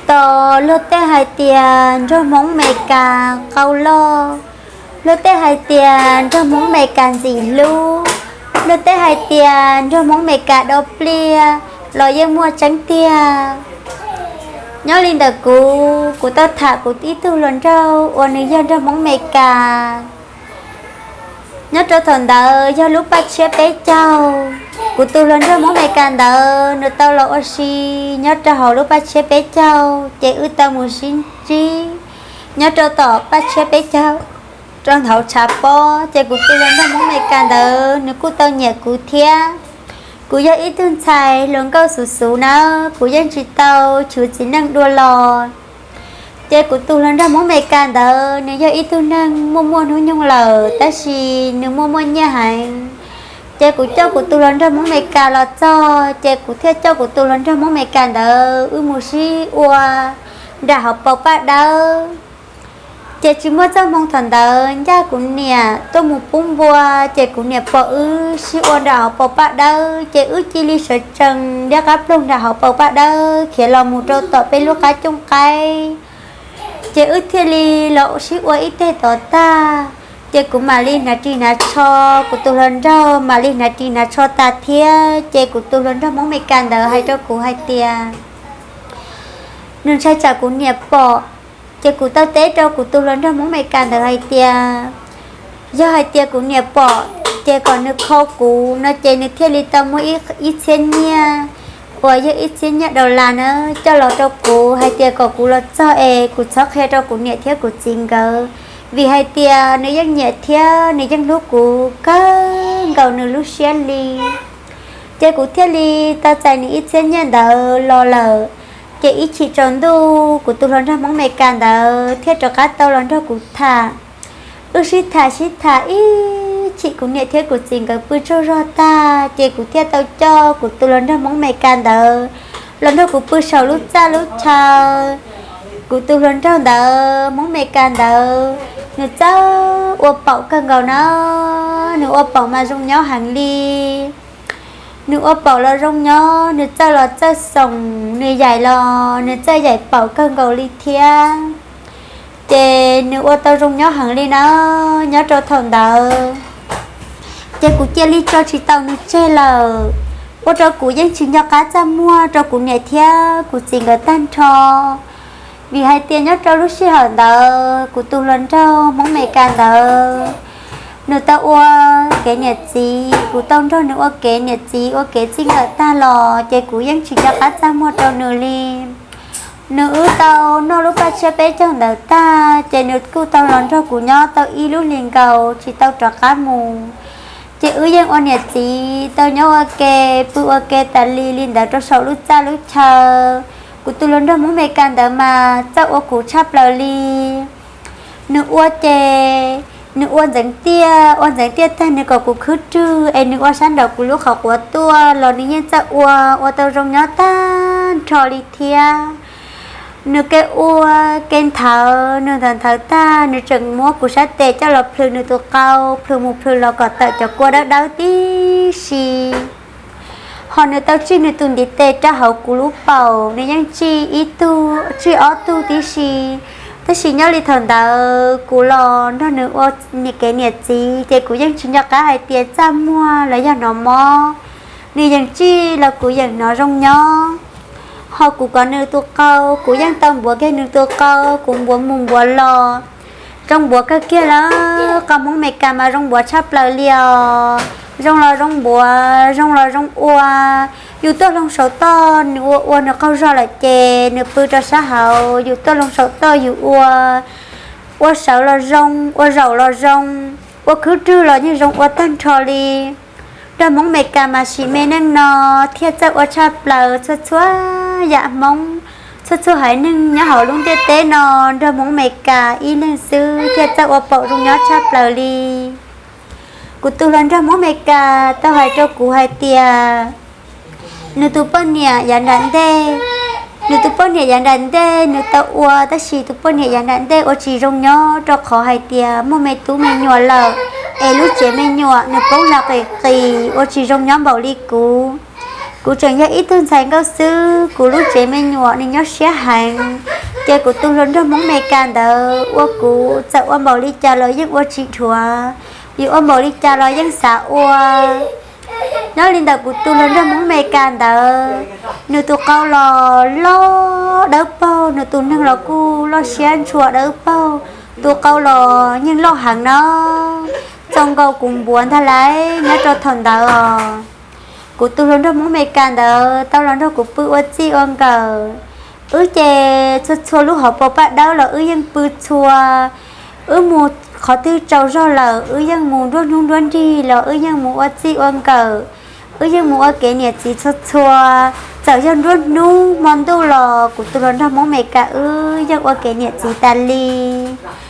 Tos luag tej hais tias nraug Hmoob Amelikas qau loj, luag tej hais tias nraug Hmoob Amelikas ntxim hlub, luag tej hais tias nraug Hmoob Amelikas dau pliaj, los yeej muaj tseeb tiag. Nyob li ntawm kuv, kuv tau tham kuv ib tug hluas nraug uas nws yog nraug Hmoob Amelikas. Nyob rau thaum ntawd yog lub paj tshiab peb caug. Kuv tus hluas nraug Hmoob Amelikas ntawd nws tau los ua si nyob rau hauv lub paj tshiab peb caug, ces wb tau mus sib ntsib nyob rau tom paj tshiab peb caug rau hauv tshav pob. Ces kuv tus hluas nraug Hmoob Amelikas ntawd nws kuj tau nyiam kuv thiab. Kuv yog ib tug ntxhais hluas nkauj xuv xuv nawb, kuv yeej tsis tau chwv txiv neej dua los. Ces kuv tus hluas nraug Hmoob Amelikas ntawd nws yog ib tug neeg muaj muaj hnub nyoog lawm, tab sis nws muaj muaj nyiaj heev. Ces kuv coj kuv tus hluas nraug Hmoob Amelikas los txog, ces kuv thiaj coj kuv tus hluas nraug Hmoob Amelikas ntawd wb mus sib ua nram hauv paus paj dawb. Ces tsis muaj txoj hmoo thaum ntawd ncaj kuv niam tuaj mus pub npua, ces kuv niam pom wb sib ua nram hauv paus paj dawb, ces wb cia li sawv tsees liab qab ploog nram hauv paus paj dawb khiav los mus rau tom peb lub qab cooj qaib. Ces wb thiaj li los sib ua ib teg tod tag. Ces kuv mam li hnav ris hnav tsho, kuv tus hluas nraug mam li hnav ris hnav tsho tas thiab. Ces kuv tus hluas nraug Hmoob Amelikas ntawd hais rau kuv hais tias nws ntshai tsam kuv niam pom. Ces kuv tau teb rau kuv tus hluas nraug Hmoob Amelikas ntawd hais tias yog hais tias kuv niam pom, ces kom nws kho kuv no ces nws thiaj li tau muab ib txhiab nyiaj, uas yog ib txhiab nyiaj dollar na, coj los rau kuv hais tias kom kuv los txog es kuv txhob qhia rau kuv niam thiab kuv txiv nkawd, vim hais tias nws yeej nyiam thiab nws yeej hlub kuv kawg nkaus nws lub siab li. Ces kuv thiaj li tau txais nws ib txhiab nyiaj ntawd los lawm. Ces ib chim tsaus ntuj kuv tus hluas nraug Hmoob Amelikas ntawd thiaj rov qab tau los nrog kuv tham. Wb sib tham sib tham ib chim kuv niam thiab kuv txiv nkawd pw tsaug zog tag, ces kuv thiaj tau coj kuv tus hluas nraug Hmoob Amelikas ntawd los nrog kuv pw saum lub txaj lub chaw. Kuv tus hluas nraug ntawd Hmoob Amelikas ntawd nws txawj ua paum kawg nkaus na, nws ua paum mas zoo nyob heev li. Nws ua paum los zoo nyob, nws txawj los txawj xoom, nws yaim los nws txawj yaim paum kawg nkaus li thiab. Ces nws ua tau zoo nyob heev li na. Nyob rau thaum ntawd ces kuv cia li tso tsis tau nws tseg lawm, ua rau kuv yeej tsis nco qab txaj muag rau kuv niam thiab kuv txiv nkawd tag nrho. Vim hais tias nyob rau lub sij hawm ntawd kuv tus hluas nraug Hmoob Amelikas ntawd nws tau ua kev niam txiv, kuv tau nrog nws ua kev niam txiv ua kev txij nkawm tag los ces kuv yeej tsis nco qab txaj muag rau nws li. Nws wb tau noj lub paj tshiab peb caug ntawd tag ces nws kuj tau los nrog kuv nyob tau ib lub hlis nkaus tsis tau rov qab mus. Ces wb yeej ua niam txiv tau nyob ua ke, pw ua ke tas li li ntawd rau saum lub txaj lub chaw. Kuv tus hluas nraug Hmoob Amelikas ntawd mas txawj ua kuv tshaj plaws li. Nws ua ces nws ua ntxeev tiaj, ua ntxeev tiaj tag nws kom kuv khwb rwg es nws ua sab nraum kuv lub qhov quav tuaj los nws yeej txawj ua, ua tau zoo nyob tag nrho li thiab. Nws kev ua kev nthawv, nws nthawv nthawv tag nws tseem muab kuv sab tes coj los plhws nws tus qau, plhws mus plhws los kom tawm cov kua dawb dawb tib si. Ho nws tau tsij nws tus ntiv tes rau hauv kuv lub paum, nws yeej tsij ib tug tsij ob tug tib si. Tab sis nyob li thaum ntawd kuv los nrog nws ua kev niam txiv ces kuv yeej tsis nco qab hais tias txaj muag los yog hnov mob. Nws yeem tsij los kuv yeem hnov zoo nyob. Ho kuv kom nws tus qau, kuv yeej tau npuav kiag nws tus qau, kuv npuav mus npuav los. Zoo npuav kawg kiag lawm, qau Hmoob Amelikas mas zoo npuav tshaj plaws li os. Zoo los zoo npuav, zoo los zoo ua. Yus tuaj hloov saum toj nws ua ua nws qaug zog lawm ces nws pw rau sab hauv, yus tuaj hloov saum toj yus ua, ua sawv los zoo, ua zaum los zoo, ua khwb rwg los yeej zoo ua tag nrho li. Nraug Hmoob Amelikas mas sim me neej no thiaj txawj ua tshaj plaws txhua txhua yam Hmoob, txhua txhua haiv neeg nyob hauv lub ntiaj teb no, nraug Hmoob Amelikas ib leeg xwb thiaj txawj ua paum zoo nyob tshaj plaws li. Kuv tus hluas nraug Hmoob Amelikas tau hais rau kuv hais tias nws tus poj niam yav nram ntej, nws tus poj niam yav nram ntej nws tau ua, tab sis tus poj niam yav nram ntej ua tsis zoo nyob rau qhov hais tias muaj me tub me nyuam lawm, es lub tsev me nyuam nws poob los qis qis ua tsis zoo nyob npaum li kuv. Kuv tseem yog ib tug ntxhais nkauj xwb, kuv lub tsev me nyuam nws nyob siab heev, ces kuv tus hluas nraug Hmoob Amelikas ntawd ua kuv txawm ua npaum li cas los yeej ua tsis dhuav, yuav ua npaum li cas los yeej xav ua. Nyob li ntawm kuv tus hluas nraug Hmoob Amelikas ntawd, nws tus qau los loj dawb paug, nws tus neeg los kuj loj siab ntshua dawb paug, tus qau los yeej loj heev no. Txaus nkaus kuv npuav ntag lauj. Nyob rau thaum ntawd os, kuv tus hluas nraug Hmoob Amelikas ntawd tau los nrog kuv pw ua txij ua nkawm. Wb ces txhua txhua lub hauv paus paj dawb los wb yeej pw txhua. Wb mus qhov twg tsaus zog lawm wb yeej mus, nruab hnub nruab nrig los wb yeej mus ua txij ua nkawm, wb yeej mus ua kev niam txiv txhua txhua. Txawm yog nruab hnub hmo ntuj los kuv tus hluas nraug Hmoob Amelikas wb yeej ua kev niam txiv tas li.